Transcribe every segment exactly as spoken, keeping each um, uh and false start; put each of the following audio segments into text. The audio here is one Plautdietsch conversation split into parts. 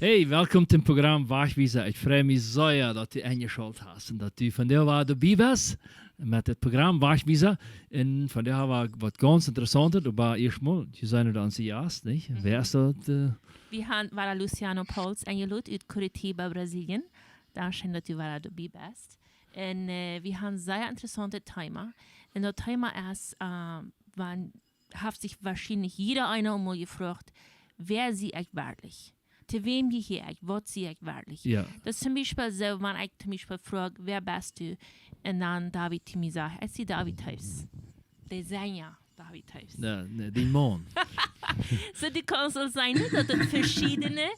Hey, welkom tom Programm Wajchwiesa. Ekj frei mie sea, daut du enjeschalt hast un daut du vondoag wada doabie best met dit Programm Wajchwiesa. Un vondoag hab wie waut gaunz Interessauntet, oba ieescht mol, du best nu onse Jast, nich? Mhm. Wäa es daut? Äh? Wie haben wada Luciano Pauls enjelot ut Curitiba, Brasilien. Dankscheen, daut du wada doabie best. Un äh, wie haben een sea interessauntet Thema. Un daut Thema es, äh, wan haft sikj woarschienlich jieda eena mol jefroagt, wäa sie ekj werkjlich? To wäm jehia ekj? Waut sie ekj werkjlich? Jo. Daut es toom Biespel soo, wan ekj toom Biespel froag, wäa best du? Un dan David to mie sajcht, ekj sie David Toews. De Sänja David Toews. Jo, nä, dee Maun. Soo, du kaust aul seenen, daut et veschiedne,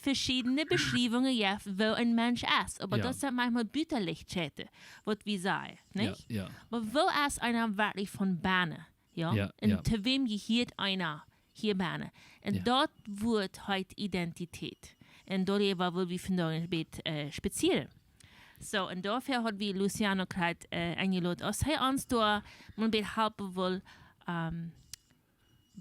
veschiedne Beschriewungen jeft, woo een Mensch es. Oba jo, daut sent maunchmol Buttalichtschäten, waut wie sajen, jo, nich? Jo. Oba woo es eena werkjlich von bennen? Jo? Jo, un jo, to wäm jehieet eena hia bennen? Un jo, daut Wuat heet Identität. Un doaräwa well wie vondoag een bät äh, spazieren. Soo, un doafäa haud wie Luciano Kreit äh, enjelot, aus hee ons doa mol een bät halpen well, ähm,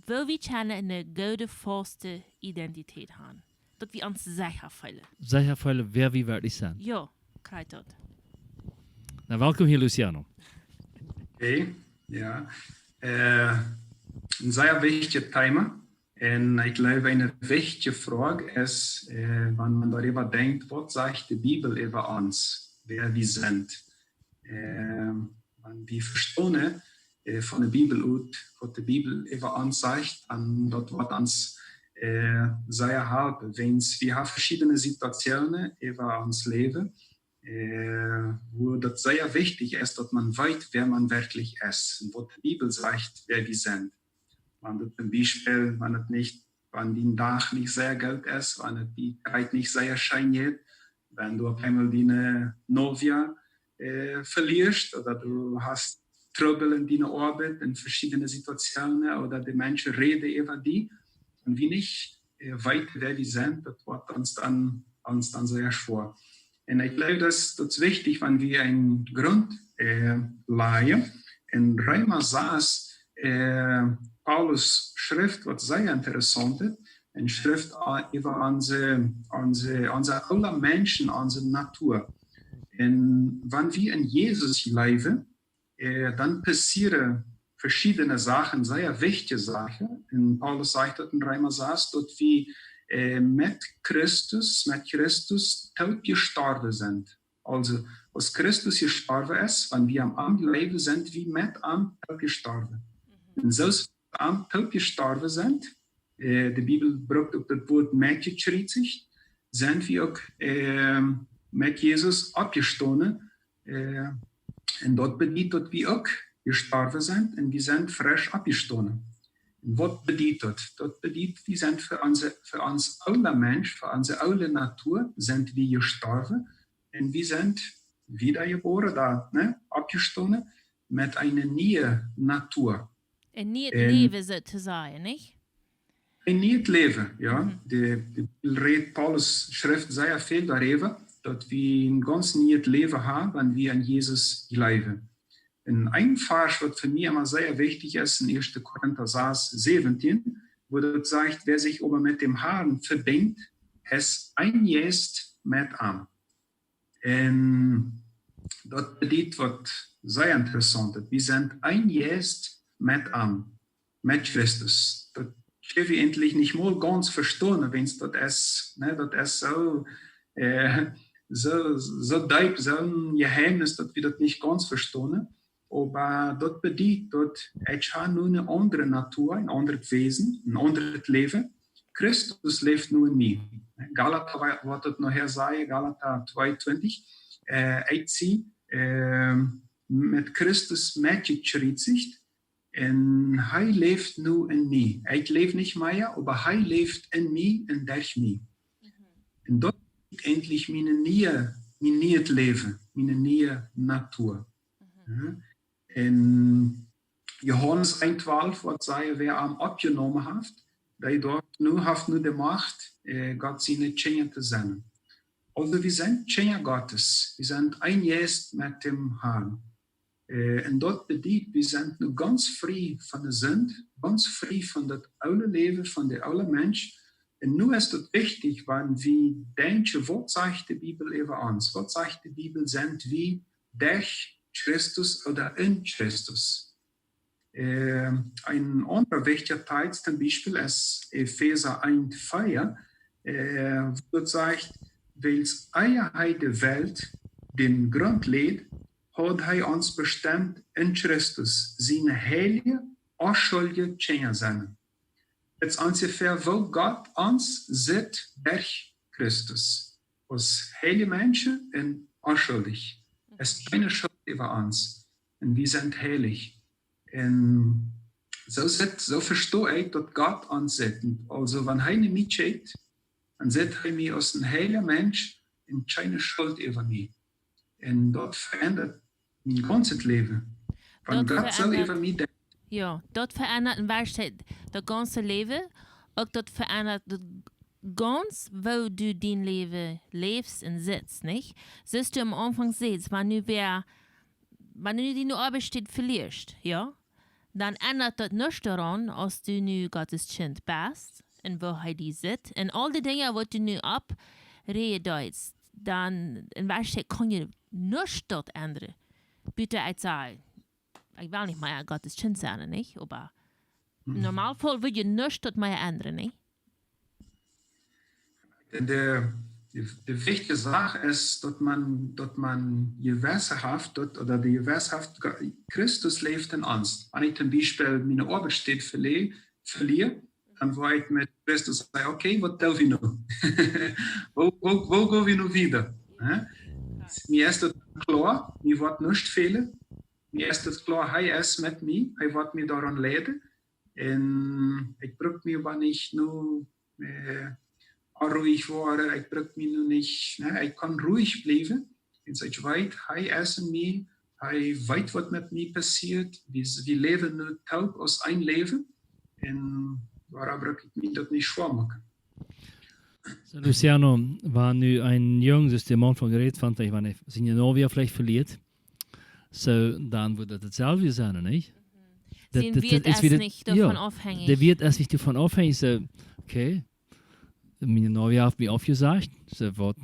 woo wie kjennen eene goode, faste Identität haben. Daut wie ons secha feelen. Secha feelen, wäa wie werkjlich sent. Jo, Kreit daut. Na, welkom hia, Luciano. Hey, jo. Äh, een sea wichtjet Thema. Un ekj jleew, eene wichtje Froag es, äh, wan maun doaräwa denkjt, waut sajcht de Bibel äwa ons, wäa wie sent? Äh, wan wie vestonen äh, von de Bibel ut, waut de Bibel äwa ons sajcht, un daut woat ons äh, sea halpen, wiels wie haben veschiedne Situationen äwa ons Läwen, äh, wua daut sea wichtich es, daut maun weet, wäa maun werkjlich es un waut de Bibel sajcht, wäa wie sent. Wan daut toom Biespel, wan et nich, wan dien Dach nich sea goot es, wan et die Tiet nich sea scheen jeit, wan du opp eemol diene Novia äh, velieescht, ooda du hast Trubbel en diene Oabeit, en veschiedne Situationen, ooda de Menschen räden äwa die, un wie nich äh, weeten, wäa wie sent, daut woat ons dan, ons dan sea schwoa. Un ekj jleew, daut, daut es wichtich, wan wie eenen Grunt äh, lajen. En Reema sas, äh, Paulus schrift waut sea Interessauntet, un schrift äh, äwa onse, onse, onse oola Mensch, onse Natua. Un wan wie aun Jesus jleewen, äh, dan passieren veschiedne Sachen, sea wichtje Sachen. Un Paulus sajcht daut en Reema sas, daut wie äh, met Christus, met Christus doot jestorwen sent. Aulsoo, aus Christus jestorwen es, wan wie aun am jleewen, sent wie met am doot jestorwen. Mhm. Un soo aus wie met am doot jestorwen sent, äh, de Bibel brukt uk daut Wuat metjekjriezicht, sent wie uk äh, met Jesus oppjestonen. Äh, un daut bediet, daut wie uk jestorwen sent un wie sent fresch oppjestonen. Un waut bediet daut? Daut bediet, wie sent fa onse, fa ons oola Mensch, fa onse oole Natua, sent wie jestorwen. Un wie sent wiederjebuaren, doa, nä, oppjestonen met eene niee Natua. Een nieet Läwen, soo to sajen, nich? Een nieet Läwen, jo. Mhm. De, de Bibel rät, Paulus schrift sea väl doaräwa, daut wie een gaunz nieet Läwen haben, wan wie aun Jesus jleewen. Un een Varsch, waut fa mie emma sea wichtich es, en Ieeschte Korinta sas, säwentieen, wua daut sajcht, wäa sikj oba met däm Harn vebinjt, es een Jeist met am. Un daut bediet waut sea Interessauntet. Wie sent een Jeist met am, met Christus. Daut kjenn wie eejentlich nich mol gaunz vestonen, wiels daut es, nä, daut es soo, äh, soo, soo deep, soo'n Jeheemnis, daut wie daut nich gaunz vestonen. Oba daut bediet, daut ekj hab nu eene aundre Natua, een aundret Wesen, een aundret Läwen. Christus läft nu en mie. Galata, wa-, waut daut nohäa säd, Galata twee twintich, äh, ekj sie, äh, met Christus metjekjriezicht un hee läft nu en mie. Ekj läw nich mea, oba hee läft en mie un derch mie. Mhm. Un daut es eejentlich mien nieet, mien nieet Läwen, miene niee Natua. Mhm. Jo? En Johanes eent twalf, waut sajcht, wäa am oppjenomen haft, dee doa nu, haft nu de Macht, äh, Gott siene Kjinja to sennen. Aulsoo, wie sent Kjinja Gottes, wie sent een Jeist met däm Harn. Äh, un daut bediet, wie sent nu gaunz frie von de Sind, gaunz frie von daut oole Läwen, von de oole Mensch, Un nu es daut wichtich, wan wie denkjen, waut sajcht de Bibel äwa ons? Waut sajcht de Bibel, sent wie derch Christus ooda en Christus? Äh, een aundra wichtja Tekjst toom Biespel es Efeesa eent vea, äh, wua daut sajcht: Wiels ea hee de Welt dän Grunt läd, haud hee ons bestemt en Christus, siene heilje, onschuldje Kjinja sennen. Daut es onjefäa, woo Gott ons sitt derch Christus. Aus heilje Menschen un onschuldich. Es kjeene Schult äwa ons. Un wie sent heilich. Un soo sitt, soo vesto ekj, daut Gott ons sitt. Un aulsoo, wan hee no mie kjikjt, dan sitt hee mie aus een heilja Mensch un kjeene Schult äwa mie. Un daut veendat mien gaunzet Läwen. Wan Daut Gott soo veendat äwa mie denkjt. Jo, daut veendat en Woarheit daut gaunze Läwen. Uk daut veendat daut gaunz, woo du dien Läwen läfst un sitst, nich? Soo aus du aum Aunfank sätst, wan nu wäa, wan nu diene Oabeitsstäd veliest, jo? Dan endat daut nuscht doaraun, aus du nu Gottes Kjint best un woo hee die sitt. Un aul de Dinja, waut du nu oppräajen deist, dan en Woarheit kaun je nuscht daut endren. Buta ekj saj, ekj well nich mea Gottes Kjint sennen, nich? Oba Hm. Normalfall wudd je nuscht daut mea endren, nich? De, de, de wichtje Sach es, daut maun, daut maun jewess haft, daut, ooda de jewess haft, Go-, Christus läft en ons. Wan ekj toom Biespel miene Oabeitsstäd velie-, velia, dan woa ekj met Christus sajen: "Okay, waut doo wie nu? Woo, woo, woo go wie nu wieda?" Hä? Mie es daut kloa, mie woat nuscht fälen. Mie es daut kloa, hee es met mie, hee woat mie doaraun leiden. Un ekj bruk mie oba nich nu, äh, onruich woaren, ekj bruk mie nu nich, nä, ekj kaun ruich bliewen. Un ekj weet, hee es en mie, hee weet, waut met mie passieet, wie, wie läwen nu toop aus een Läwen. Un doaromm bruk ekj mie daut nich schwoa moaken. Soo, Luciano, wan nu een Jung, soo aus de Maun von jerät haft, wan hee siene Novia veleicht veliet, soo, dan woat daut daut selwje sennen, nich? Mhm. Daut, sien daut, Wieet daut es es wada, nich doavon jo, aufhängich. De Wieet es nich doavon aufhängich, soo, okay, miene Novia haft mie aufjesajcht, soo, waut,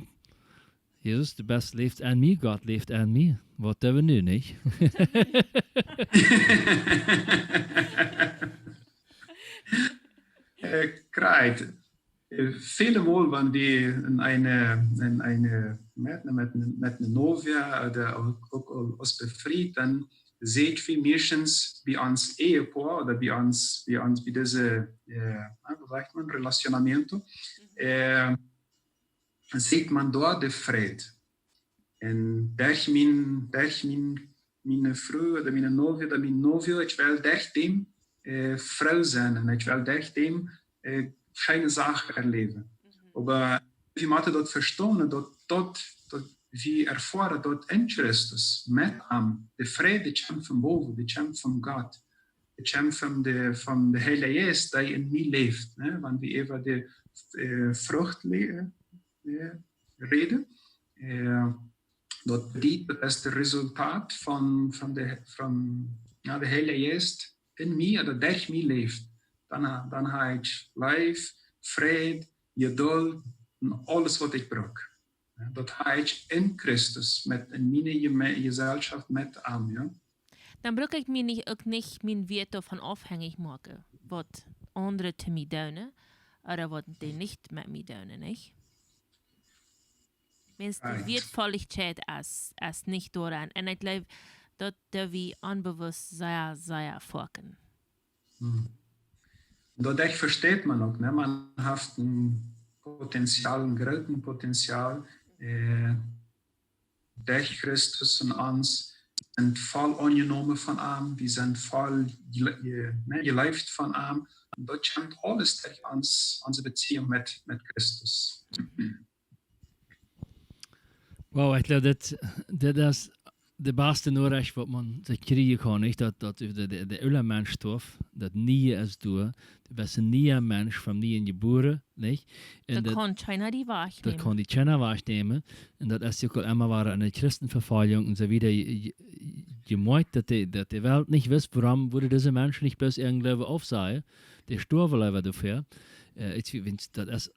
Jesus, du best, läfst en mie, Gott läft en mie, waut doo wie nu, nich? Äh, krakjt. Äh, väle Mol, wan wie en eene, en eene, met, met, met eene Novia ooda uk, uk aul aus befriet, dan sent wie meistens bie ons Ehepoa ooda bie ons, bie ons, bie dise, äh, äh, woo sajcht maun, relacionamiento, äh, sitt maun doa de Fräd. Un derch mien, derch mien, miene Fru ooda miene Novia ooda mien Novio, ekj well derch däm, äh, froo sennen un ekj well derch däm, äh, scheene Sachen erläwen. Mhm. Oba wie motten daut vestonen, daut, daut, daut wie erfoaren daut en Christus, met am, de Fräd, dee kjemt von bowen, dee kjemt von Gott, dee kjemt von de, von de Heilje Jeist, dee en mie läft, nä? Wan wie äwa de, äh, Frucht le-, äh, räden. Äh, daut bediet, daut es daut Resultat von, von de, von, jo, de Heilje Jeist en mie, daut derch mie läft. Dan ha-, dan hab ekj Leew, Fräd, Jeduld un aules, waut ekj bruk. Jo, daut hab ekj en Christus, met, en miene Jeme-, Jesellschaft met am, jo. Dan bruk ekj mie nich, uk nich mien Wieet doavon aufhängich moaken, waut aundre to mie doonen, ooda waut dee nich met mie doonen, nich? Meist de Right. Wieetvollichkjeit es, es nich doaraun. Un ekj jleew, daut doo wie onbewusst sea, sea foaken. Hm. Doaderch vesteit maun uk, nä? Maun haft een Potenzial, een grootet Potenzial, äh, derch Christus en ons, sent voll aunjenomen von am, wie sent voll jele-, je-, nä, jeleeft von am. Un daut kjemt aules derch ons, onse Beziehunk met, met Christus. Wow, ekj jleew, daut, daut es de baste Norecht, waut maun sikj kjrieen kaun, nich? Daut, daut de, de, de oola Mensch storf, daut Niee es doa, du best een niea Mensch, vom Nieen jebuaren, nich? Un daut, daut kaun kjeena die wajchnämen. Daut kaun die kjeena wajchnämen. Un daut es uk aul emma wada enne Christenvefoljunk un soo wieda. Je, je, je moakjst, daut de, daut de Welt nich wisst, wuarom wudden dise Menschen nich bloos äa Gloowen aufsajen. Dee storwen leewa doafäa. Äh, ekj weet, daut es,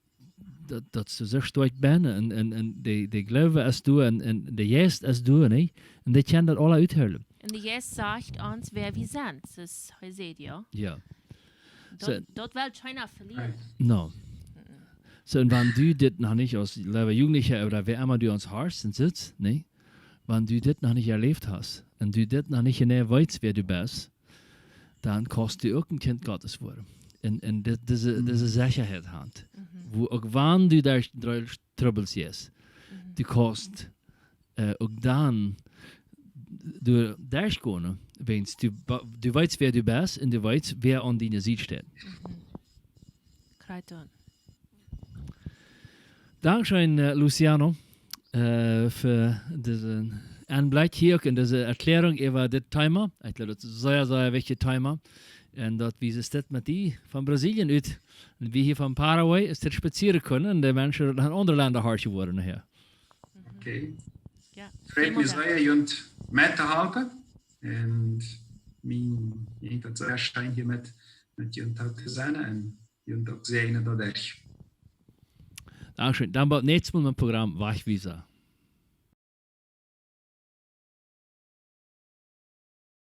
daut, daut es soo stoakj bennen un, un, un de, de Gloowen es doa un, un de Jeist es doa, nä? Un dee kjennen daut aula uthoolen. Un de Jeist sajcht ons, wäa wie sent, soo aus hee sajcht, jo. Jo. Daut, soo, daut well kjeena velieren. No. Soo, un wan du dit noch nich aus leewa Jugendlicha ooda wäa emma du ons horchst un sitst, nä? Wan du dit noch nich erläft hast un du dit noch nich jeneiw weetst, wäa du best, dan kaust du uk een Kjint Gottes woaren. Un, un dit, dise, dise Sechaheit han. Woo uk wan du doa derch Trubbels jeist, du kaust, äh, uk dan doa derchgonen, wiels du, ba-, du weetst, wäa du best un du weetst, wäa aun diene Sied steit. Krakjt daut. Dankscheen, äh, Luciano, äh, fa disen Enblekj hia uk un dise Erkjläarunk äwa dit Thema. Ekj jleew, daut es een sea, sea wichtjet Thema. Un daut wie soo dit met die von Brasilien ut, un wie hia von Paraguay, es dit spazieren kjennen un de Menschen en aundre Lenda horchen woaren hia. Okay. Jo, freit mie sea, junt met to halpen. Un mie jinkj daut sea scheen hia met, met junt to sennen un junt uk säajnen doaderch. Dankscheen. Dan bat näakjstet Mol met Program Wajchwiesa.